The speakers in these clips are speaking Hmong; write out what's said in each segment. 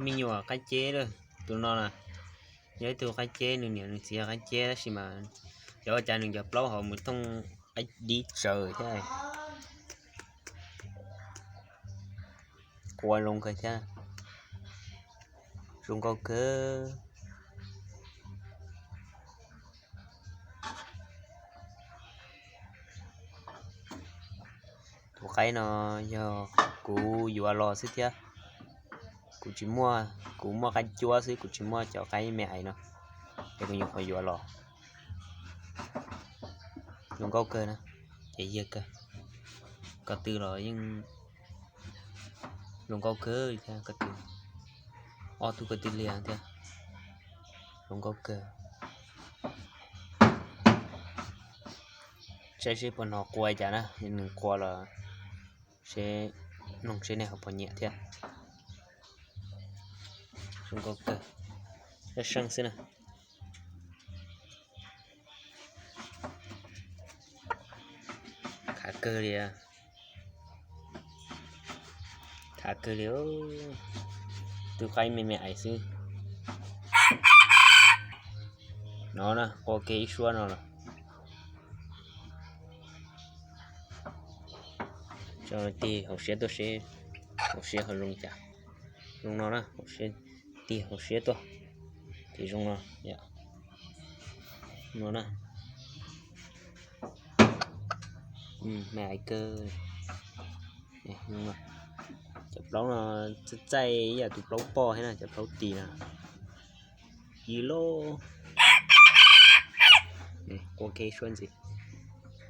Me nyuam qaib ceb lawm, tus no na, yog ib tug qaib ceb, nws niam nws txiv yog qaib ceb tab sis mas xyov ua cas nws cov plaub ho mus thooj qaib dib tsaws thiab. Qua zoo kawg thiab, zoo nkauj kawg. Tus qaib no yog kuv yuav los xwb thiab. Kuv tsis muaj, kuv muaj qaib cuab xwb, kuv tsis muaj cov qaib me aiv no, es kuv nyuam qhuav yuav los. Zoo nkauj kawg na, ces yag kawg, ko tw los yeej zoo nkauj kawg thiab, ko tw, ob tug ko tw liag thiab, zoo nkauj kawg. Saib seb puas hnov qua cas na, nws qua los seb, mloog seb nej ho puas nyiam thiab. Zoo nkauj kawg, seej seej xwb na. Khav kawg li, khav kawg li, tus qaib me me aiv xwb. No na, qua kiag ib suab no los tso tig hauv siab tuaj seb, hauv siab ho zoo cas. Zoo no na, hauv siab, tig hauv siab tuaj, ces zoo no, no na. Me aiv kawg. Cov plaub no txaij txaij ib yam tus plaub poj thiab na, cov plaub tis no. Ib lub, qua kiag suab ntxiv.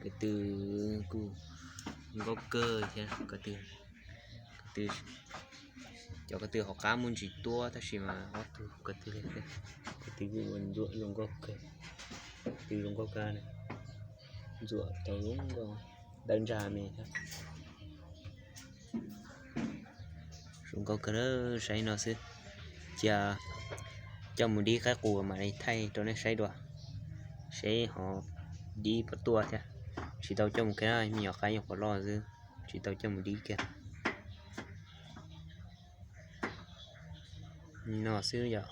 Ko tw kuj nkauj kawg thiab, ko tw, cov ko tw hauv qab muaj ntsis tuab tab sis mas ob tug ko tw, ko tw kuj ntxuam zoo nkauj kawg, ko tw zoo nkauj kawg, ntxuam tau zoo nkauj, dawb ntsag me thiab. Zoo nkauj kawg, saib no xwb. Cia coj mus dib qaib qus mam li thaij rau nej saib dua, seb ho dib puas tuaj thiab. Tsis tau coj mus kiag na, me nyuam qaib nyuam qhuav loj xwb, tsis tau coj mus dib kiag. No xwb yom,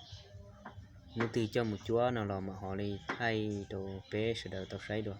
hnub twg coj mus cuab no los mam ho li thaij rau peb sawv daws tau saib dua.